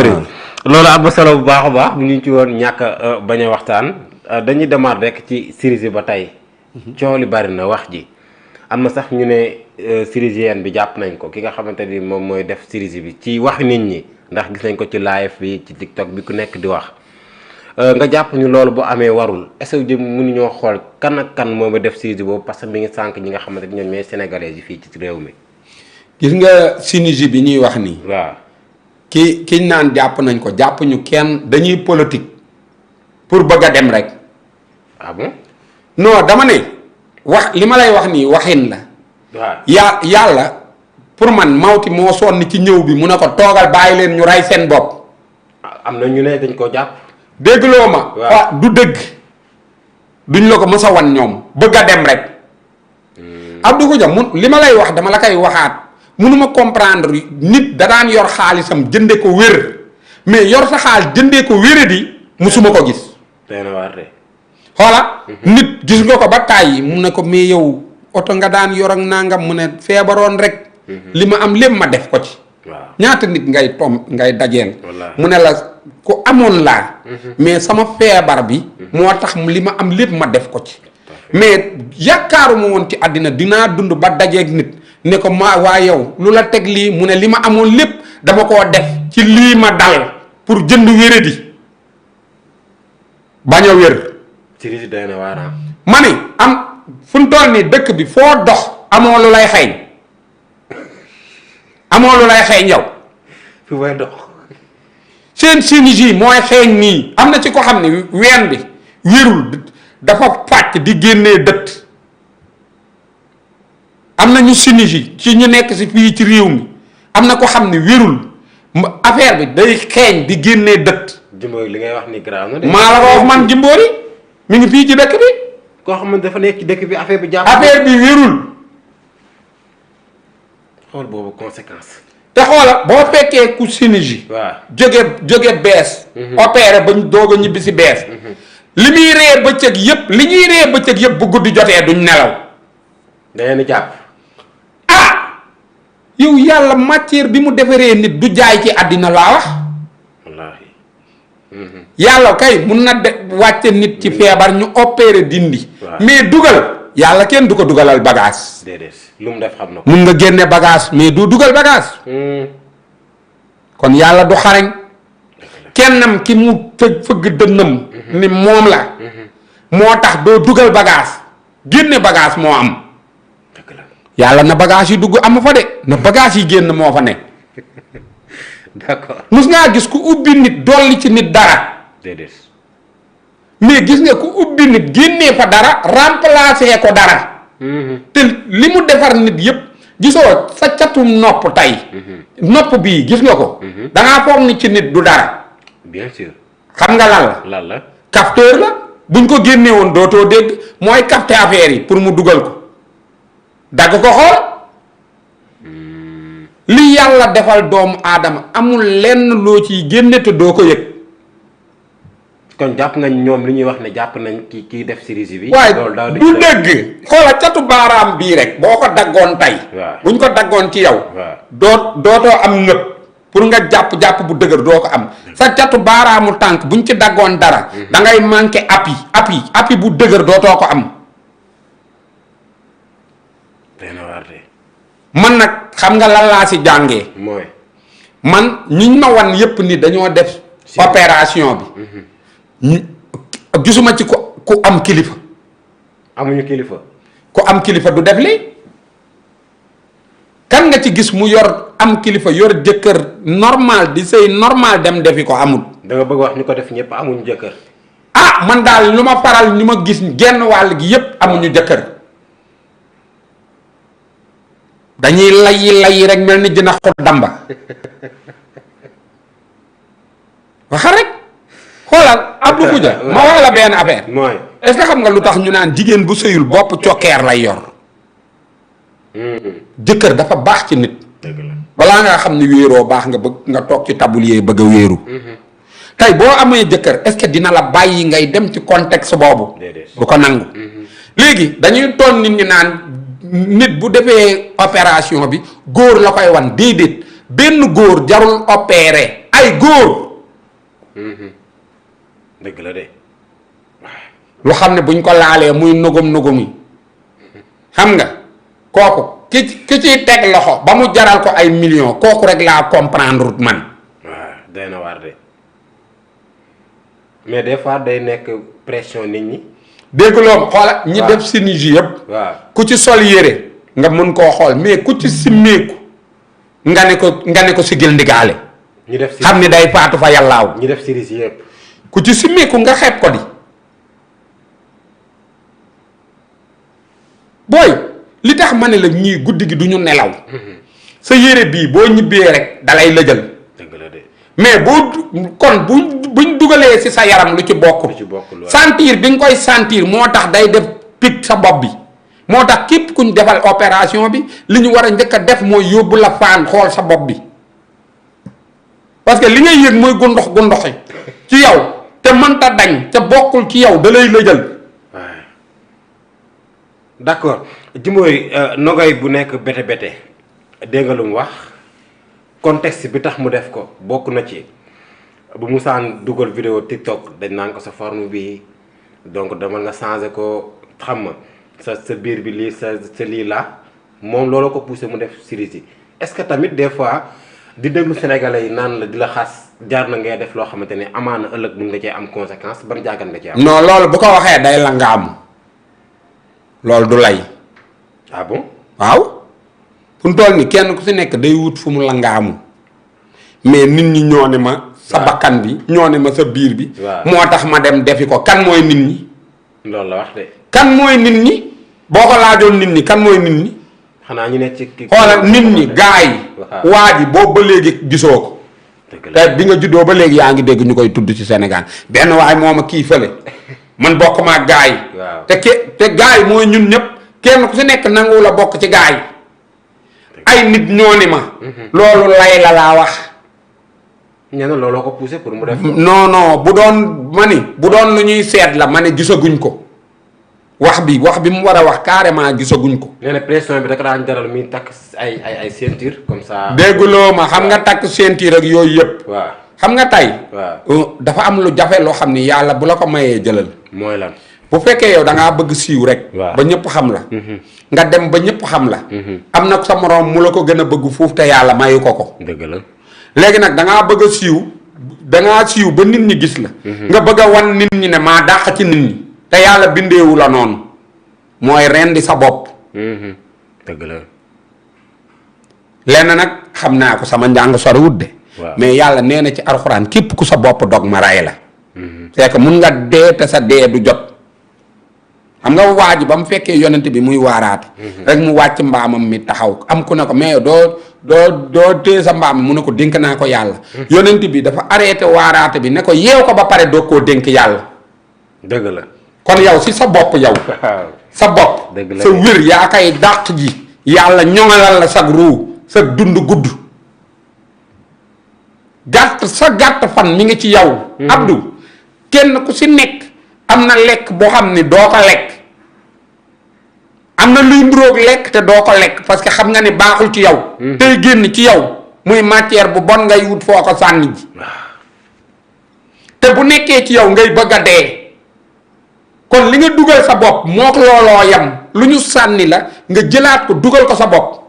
loolu am na solo bu baax a baax ñu ci woon ñàkk bañ a waxtaan dañuy demaat rek ci Cerise ba tey coow li bari na wax ji am na sax ñu ne Cerisienne bi jàpp nañ ko ki nga xamante ni moom mooy def Cerise bi ci wax nit ñi ndax gis nañ ko ci live bi ci TikTok bi ku nekk di wax nga jàpp ñu loolu bu amee warul est-ce que mënuñoo xool kan ak kan moom a def Cerise boobu parce que mi ngi sànq ñi nga xamante ni ñoom ñooy sénégalais yi fii ci réew mi. gis nga Cerise bi ñuy wax nii. waaw kiñ naan jàpp nañ ko jàpp ñu kenn dañuy politique pour bëgg a dem rek. ah bon. non dama ne wax li ma lay wax nii waxin la. waaw yàlla pour man Mawti moo sonn ci ñëw bi mu ne ko toogal bàyyi leen ñu rey seen bopp. am na ñu ne dañ koo jàpp. déggloo ma. waaw du dëgg. duñ la ko mës a wan ñoom bëgg a dem rek. Abdou Koudia li ma lay wax dama la koy waxaat mënuma comprendre nit da daan yor xaalisam jënde ko wér mais yor sa xaalis jëndee ko wéradi musuma ko gis. xoola nit gis nga ko ba tàyyi mu ne ko mais yow oto nga daan yor ak nangam mu ne feebaroon rek. li ma am lépp ma def ko ci. ñaata nit ngay dajeel. mu ne la ku amoon laa. mais sama feebar bi. moo tax li ma am lépp ma def ko ci. mais yaakaaruma woon ci àddina dinaa dund ba dajeeg nit ne ko waa yow lu la teg lii mu ne li ma amoon lépp dama koo def ci lii ma dal pour jënd wéradi bañ a wér. Cerise doy na waar. ma ni am fu mu toll nii dëkk bi foo dox amoo lu lay xeeñ amoo lu lay xeeñ yow. fi may dox. seen Cerise mooy xeeñ nii am na ci ko xam ne ween bi wérul dafa pàcc di génnee dëtt am na ñu Cerise ci ñu nekk si fii ci réew mi am na ko xam ne wérul affaire bi day xeeñ di génnee dëtt. Jimbori li ngay wax ni garaaw na de. maa la ko wax man Jimbori mi ngi fii ci dëkk bi. koo xam ne dafa nekk ci dëkk bi affaire bi jàpp. affaire bi wérul. xool boobu conséquence. te xoola boo fekkee ku Cerise. waaw jóge bees. opéré ba doog a ñibbi si bees. li muy ree bëccëg yëpp li ñuy ree bëccëg yëpp bu guddi jotee duñ nelaw. da ngeen di jàpp. ah yow yàlla matière bi mu defaree nit du jaay ci àddina laa wax. wallaahi. yàlla kay mun na wàcce nit ci feebar ñu opéré dindi. mais dugal yàlla kenn du ko dugalal bagage. déedéet lu mu def xam na ko. mun nga génne bagage mais du dugal bagage. kon yàlla du xarañ. kennam ki mu fëgg dënnam. ni moom la. moo tax doo dugal bagage génne bagage moo am. yàlla na bagage yi dugg amu fa de na bagage yi génn moo fa ne. d'accord mus ngaa gis ku ubbi nit dolli ci nit dara. déedéet. mais gis nga ku ubbi nit génnee fa dara remplacer ko dara. te li mu defar nit yépp gisoo sa catum nopp tey. nopp bii gis nga ko. da ngaa foog ni ci nit du dara. bien sûr. xam nga lan la. lan la. capteur la buñ ko génnee woon dootoo dégg mooy capter affaire yi pour mu dugal ko dagg ko xool. li yàlla defal doomu aadama amul lenn loo ciy génne te doo ko yëg. kon jàpp nga ñoom li ñuy wax ne jàpp nañ kii def Cerise bi. waaye du dëgg. xoola catu baaraam bii rek boo ko daggoon tey. buñ ko daggoon ci yow. dootoo am nëb pour nga jàpp bu dëgër doo ko am. sa catu baaraamu tànk buñ ci daggoon dara. da ngay manqué appui bu dëgër dootoo ko am. man nag xam nga lan laa si jàngee. mooy. man ñiñ ma wan yépp ni dañoo def. opération bi. gisuma ci ku am kilifa. amuñu kilifa. ku am kilifa du def lii. kan nga ci gis mu yor am kilifa yor jëkkër normal di sëy normal dem defi ko amul. da nga bëgg wax ñu ko def ñëpp amuñu jëkkër. ah man daal lu ma faral ñu ma gis genn wàll gi yépp amuñu jëkkër. dañuy layi rek mel ni dina xut damba. waxa rek. xoolal Abdou Koudia ma wax la benn affaire. mooy est-ce que xam nga lu tax ñu naan jigéen bu sëyul bopp cokkeer lay yor. jëkkër dafa baax ci nit. dëgg la balaa ngaa xam ni wéeroo baax nga bëgg nga toog ci tablier bëgg a wéeru. tey boo amee jëkkër est-ce que dina la bàyyi ngay dem ci contexte boobu. du ko nangu. léegi dañuy toll nit ñi naan nit bu defee opération bi góor la koy wan déedéet benn góor jarul opéré ay góor. dëgg la de. lu xam ne buñ ko laalee muy nugum yi xam nga kooku ki ciy teg loxo ba mu jaral ko ay millions kooku rek laa comprendre man. waaw day na waar de mais des fois day nekk pression nit ñi. dégg loo xoola ñi def synergie yëpp. waaw ku ci sol yére nga mën koo xool mais ku ci simmeeku nga ne ko sigil ndigaale. ñi def xam ni day faatu fa yàllaaw. ñi def synergie yëpp. ku ci simmeeku nga xeeb ko di. booy li tax ma ne la ñii guddi gi du ñu nelaw. sa yére bii boo ñibbee rek dalay lëjal. dëgg la de. mais buñ dugalee ci sa yaram lu ci bokkul. sentir bi nga koy sentir moo tax day def pic sa bopp bi. moo tax képp kuñ defal opération bi li ñu war a njëkk a def mooy yóbbu la faan xool sa bopp bi parce que li ngay yëg mooy gundoxi ci yow te mënta dañ te bokkul ci yow da lay lëjal. d'accord Jimbori Nogaye bu nekk bete dégg nga lu mu wax contexte bi tax mu def ko bokk na ci bu musaan dugal vidéo TikTok dañ naan ko sa forme bi donc dama nga changé ko xam nga sa biir bi lii sa lii la moom loolu ko poussé mu def série est-ce que tamit des fois di déglu sénégalais yi naan la di la xas jaar na ngay def loo xamante ne amaana ëllëg mun nga cee am conséquence ban jàngat nga ci am. non loolu bu ko waxee day la nga am loolu du lay. ah bon waaw fu mu toll ni kenn ku si nekk day wut fu mu la nga amu mais nit ñi ñoo ne ma. sa bakkan bi ñoo ne ma sa biir bi. moo tax ma dem defi ko kan mooy nit ñi. loolu la wax de. kan mooy nit ñi boo ko laajoon nit ñi kan mooy nit ñi. xanaa ñu ne ci kii. xoolal nit ñi gaa yi. waa ji boobu ba léegi gisoo ko. te bi nga juddoo ba léegi yaa ngi dégg ñu koy tudd ci Sénégal benn waay moom a kii fële man bokk ma gaa yi. te gaa yi mooy ñun ñëpp kenn ku si nekk nangu la bokk ci gaa yi. ay nit ñoo ni ma. loolu lay la laa wax. nee na looloo ko poussé pour mu def. non bu doon lu ñuy seet la ma ne gisaguñ ko. wax bi mu war a wax carrément gisaguñ ko. nee na pression bi da daan jaral mi takk ay ceinture comme ça. dégguloo ma xam nga takk ceinture ak yooyu yëpp. waaw xam nga tey. waaw dafa am lu jafe loo xam ni yàlla bu la ko mayee jëlal. mooy lan. bu fekkee yow da ngaa bëgg siiw rek. ba ñëpp xam la. nga dem ba ñëpp xam la. am na sa moroom mu la ko gën a bëgg fuuf te yàlla mayu ko. dëgg la. léegi nag da ngaa bëgg a siiw ba nit ñi gis la. nga bëgg a wan nit ñi ne maa dàq ci nit ñi. te yàlla bindeewu la noonu mooy rendi sa bopp. dëgg la. lenn nag xam naa ko sama njàng soriwut de. mais yàlla nee na ci alxuraan képp ku sa bopp dog ma ray la. c'est que mun nga dee te sa dee du jot. xam nga waa ji ba mu fekkee yonent bi muy waaraate. rek mu wàcc mbaamam mi taxaw am ku ne ko mais doo téye sa mbaam mu ne ko dénk naa ko yàlla. yonent bi dafa arrêté waaraate bi ne ko yeew ko ba pare doo koo dénk yàlla. dëgg la. kon yow si sa bopp yow. sa bopp. sa wér yaa koy dàq ji. yàlla ñoŋalal la sag ruu sa dund gudd. sa gàtt fan mi ngi ci yow. Abdou kenn ku si nekk am na lekk boo xam ni doo ko lekk. am na luy nduróog lekk te doo ko lekk parce que xam nga ni baaxul ci yow. tey génn ci yow muy matière bu bon ngay wut foo ko sànni ji. te bu nekkee ci yow ngay bëgg a dee. kon li nga dugal sa bopp moo ko looloo yam lu ñu sànni la nga jëlaat ko dugal ko sa bopp.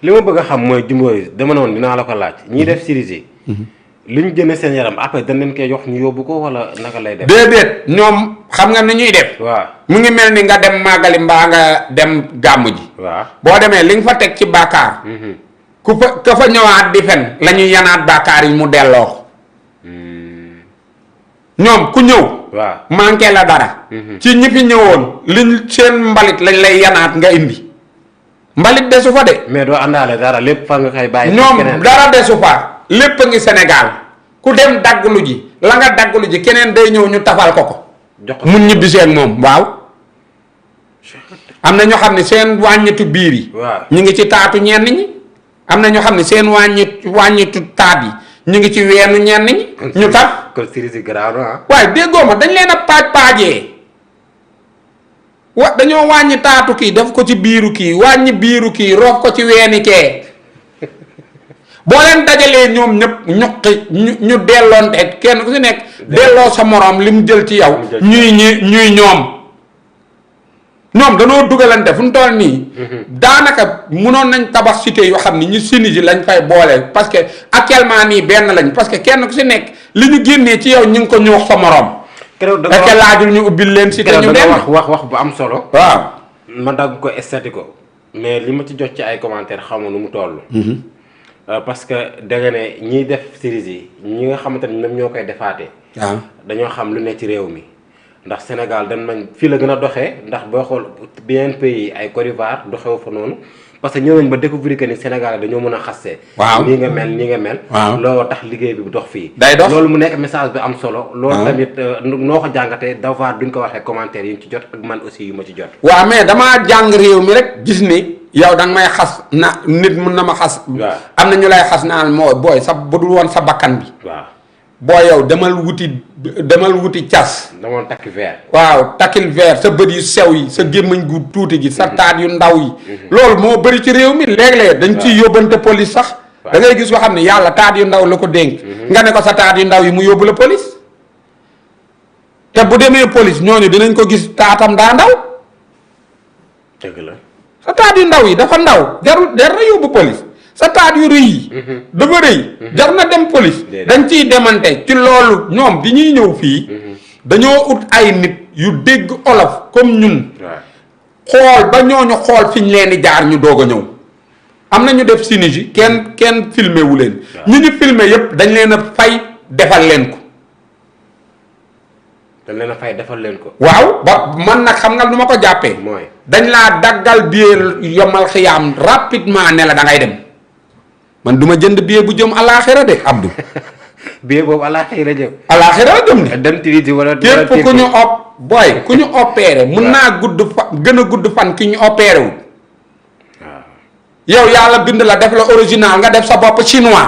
li ma bëgg a xam mooy Jimbori dama noonu dinaa la ko laaj ñiy def chirurgie. li ñu jënd seen yaram après dañ leen koy jox ñu yóbbu ko wala naka lay def. déedéet ñoom xam nga ni ñuy def. waaw mu ngi mel ni nga dem màggali mbaa nga dem gàmmu ji. waaw boo demee li nga fa teg ci bàkkaar. ka fa ñëwaat di fen la ñuy yanaat bàkkaar yi mu delloo ko. ñoom ku ñëw. waaw manqué la dara. ci ñi fi ñëwoon liñ seen mbalit lañ lay yanaat nga indi. mbalit desu fa de. mais doo àndaale dara lépp fa nga koy bàyyi. ñoom dara desu fa. lépp a ngi Sénégal ku dem dagglu ji la nga dagglu ji keneen day ñëw ñu tafal ko. jox ko mun ñibbisee ak moom waaw. am na ñoo xam ne seen wàññitu biir yi. waaw ñu ngi ci taatu ñenn ñi. am na ñoo xam ne seen wàññitu taat yi ñu ngi ci weenu ñenn ñi. ñu taf kon chirurgie grave ah. waaye déggoo ma dañ leen a paajee. dañoo wàññi taatu kii def ko ci biiru kii wàññi biiru kii roof ko ci weeni kee. boo leen dajalee ñoom ñëpp ñu delloonte kenn ku si nekk delloo sa moroom li mu jël ci yow ñuy ñoom danoo dugalante fu mu toll nii daanaka mënoon nañ tabax cité yoo xam ni ñu Tunisie lañ fay boole parce que actuellement nii benn lañ parce que kenn ku si nekk li ñu génnee ci yow ñu ngi ko ñuux sa moroom est-ce que laajul ñu ubbil leen cité ñu dem wax bu am solo waaw ma dagg ko estati ko mais li ma ci jot ci ay commentaire xamu nu mu toll parce que da nga ne ñiy def séries yi ñi nga xamante ne ñoom ñoo koy defaatee dañoo xam lu ne ci réew mi ndax Sénégal dañ nañ fii la gën a doxee ndax boo xool bien pays ay Côte d'Ivoire doxewu fa noonu parce que ñëw nañ ba découvrir que ni Sénégal dañoo mën a xaste nii nga mel looloo tax liggéey bi dox fii day dox loolu mu nekk message bi am solo loolu tamit noo ko jàngatee davoir duñ ko waxee commentaire yi ñu ci jot ak man aussi yu ma ci jot waaw mais damaa jàng réew mi rek gis ni yow da nga may xas na nit mun na ma xas am na ñu lay xas naan moo booy sa bu dul woon sa bakkan bi waaw boo yow demal wuti cas. demal takki verre. waaw takkil verre sa bët yu sew yi sa gémmiñ gu tuuti gi sa taat yu ndaw yi. loolu moo bëri ci réew mi léeg-léeg dañ ciy yóbbante police sax. da ngay gis ko xam ne yàlla taat yu ndaw la ko dénk. nga ne ko sa taat yu ndaw yi mu yóbbu la police. te bu demee police ñooñu dinañ ko gis taatam daa ndaw. dëgg la. sa taat yu ndaw yi dafa ndaw jarul jar na yóbbu police. sa taat yu rëy yi dafa rëy jar na dem police dañ ciy demante ci loolu ñoom bi ñuy ñëw fii dañoo ut ay nit yu dégg olof comme ñun xool ba ñooñu xool fi ñu leen di jaar ñu doog a ñëw am na ñu def synergie kenn filmé wu leen ñu filmé yépp dañ leen a fay defal leen ko dañ leen a fay defal leen ko waaw ba man nag xam nga lu ma ko jàppee mooy dañ laa daggal billet yomal xiyaam rapidement ne la da ngay dem man du ma jënd billet bu jëm alaaxira de Abdou. billet boobu alaaxira jëm. alaaxira la jëm de. dem Tunisie wala képp ku ñu ku ñu opéré. mun naa gudd fa gën a gudd fan ki ñu opéré wu. waaw. yow yàlla bind la def la original nga def sa bopp chinois.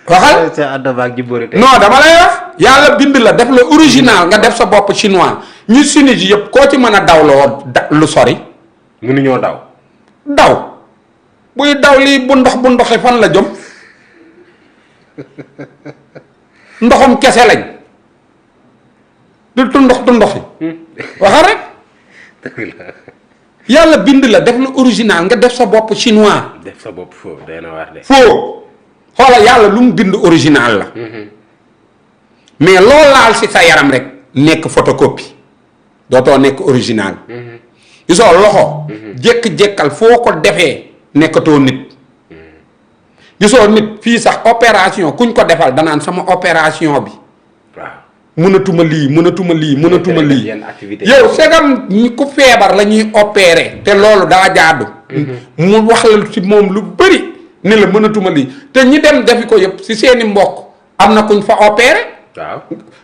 waxal. non dama lay wax. yàlla bind la def la original nga def sa bopp chinois ñu Tunisie yëpp koo ci mën a dawloo lu sori. mënuñoo daw buy daw lii bu ndoxi fan la jëm ndoxum kese lañ du tundoxi waxa rek yàlla bind la def la original nga def sa bopp chinois def sa bopp foo day na wax de foo xoola yàlla lu mu bind original la mais loo laal ci sa yaram rek nekk photocopie dootoo nekk original gisoo loxo jékk-jékkal foo ko defee nekkatoo nit gisoo nit fii sax opération kuñ ko defal danaan sama opération bi waaw mënatuma lii yow segam ñi ku feebar la ñuy opéré te loolu daa jaadu mu wax la ci moom lu bëri ne la mënatuma lii te ñi dem defi ko yëpp si seeni mbokk am na kuñ fa opéré waaw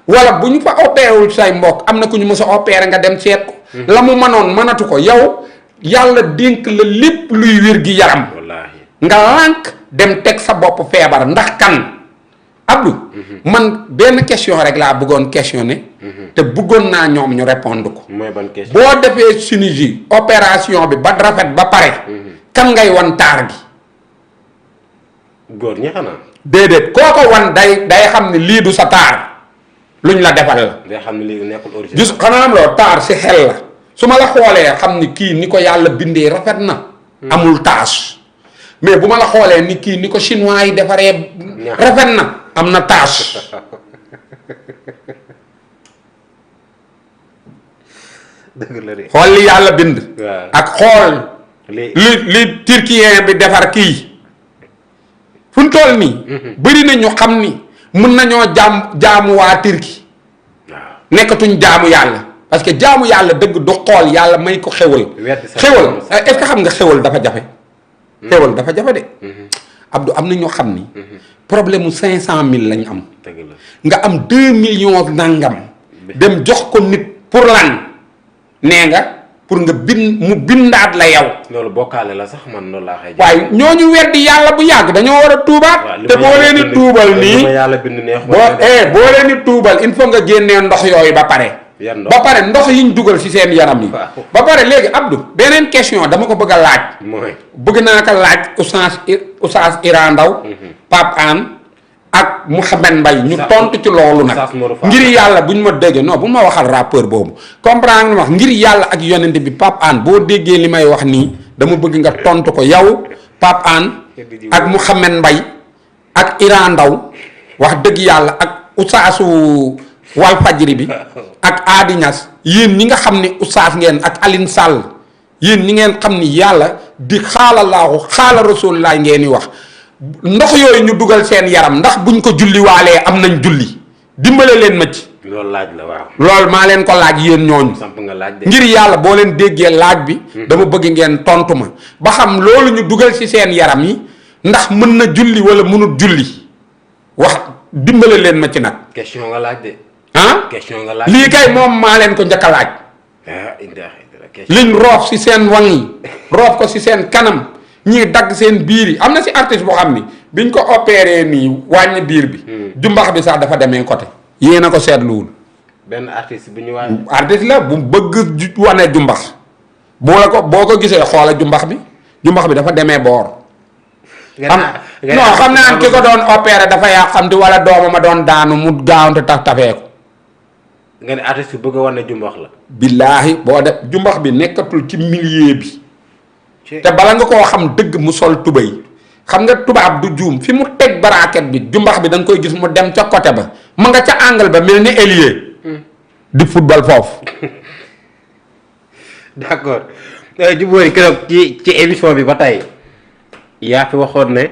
wala bu ñu fa opéré wul say mbokk am na ku ñu mës a opéré nga dem seet ko la mu mënoon mënatu ko yow yàlla dénk la lépp luy wér gi yaram wallaahi nga lànk dem teg sa bopp feebar ndax kan Abdou man benn question rek laa bëggoon questionner te bëggoon naa ñoom ñu répondre ko mooy ban question boo defee chirurgie opération bi ba rafet ba pare kan ngay wan taar gi góor ñi xanaa déedéet kooko wan day xam ne lii du sa taar luñ la defal la day xam ne lii nekkul original gis xanaa am loo taar si xel la su ma la xoolee xam ni kii ni ko yàlla bindee rafet na amul tache mais bu ma la xoolee ni kii ni ko chinois yi defaree rafet na am na tache dëgg la de xool li yàlla bind ak xool li turquien bi defar kii fu ñu toll nii bëri na ñu xam ni mun nañoo jaamu waa turki nekkatuñ jaamu yàlla parce que jaamu yàlla dëgg du xool yàlla may ko xewal est-ce que xam nga xewal dafa jafe xewal dafa jafe de Abdou am na ñoo xam ni problème mu 500000 lañ am nga am 2 millions nangam dem jox ko nit pour lan nee nga pour nga mu bindaat la yow. loolu bokkaale la sax man loolu laa xëy. waaye ñooñu weddi yàlla bu yàgg dañoo war a tuubaat. te boo leen di tuubal nii yàlla bind neex boo leen di tuubal il faut nga génnee ndox yooyu ba pare. ba pare ndox yiñ dugal ci seen yaram yi. ba pare léegi Abdou beneen question dama ko bëgg a laaj. bëgg naa ko laaj Oustaz Iran Ndaw Pape Hann ak Mouhamed Mbaye ñu tontu ci loolu nag. ngir yàlla buñ ma déggee non bu ma waxal rappeur boobu comprendre nga wax ngir yàlla ak yonent bi Pape Hann boo déggee li may wax nii dama bëgg nga tontu ko yow Pape Hann ak Mouhamed Mbaye ak Iran Ndaw wax dëgg yàlla ak Oustaasu Walfadjri bi ak Adi Niass yéen ñi nga xam ni Oustaz ngeen ak Aline Sall yéen ñi ngeen xam ni yàlla di xaalalaahu xaala rasulullah ngeen di wax ndox yooyu ñu dugal seen yaram ndax buñ ko julli waalee am nañ julli dimbale leen ma ci. loolu laaj la waaw. loolu maa leen ko laaj yéen ñooñu. samp nga laaj de. ngir yàlla boo leen déggee laaj bi. dama bëgg ngeen tontu ma ba xam loolu ñu dugal ci seen yaram yi ndax mën na julli wala mënul julli wax dimbale leen ma ci nag. question nga laaj de. question nga laaj lii kay moom maa leen ko njëkk a laaj. liñ roof ci seen wang yi roof ko ci seen kanam ñii dagg seen biir yi am na ci artiste boo xam ni biñ ko opéré nii wàññi biir bi. jumbax bi sax dafa demee côté. yéen a ko seetluwul. benn artiste bu ñu wàññi. artiste la bu bëgg wane jumbax boo ko gisee xoola jumbax bi dafa demee boor. non xam naa ki ko doon opéré dafa yàqamti wala doomam a doon daanu mu gaawante tafee ko. nga ne artiste bu bëgg a wane jumbax la. billaahi boo def jumbax bi nekkatul ci milieu bi. te bala nga koo xam dëgg mu sol tubéy xam nga tubaab du juum fi mu teg baraket bi jumbax bi da nga koy gis mu dem ca côté ba ma nga ca angle ba mel ni ailier di football foofu. d'accord Djibory keroog ci émission bi ba tey yaa fi waxoon ne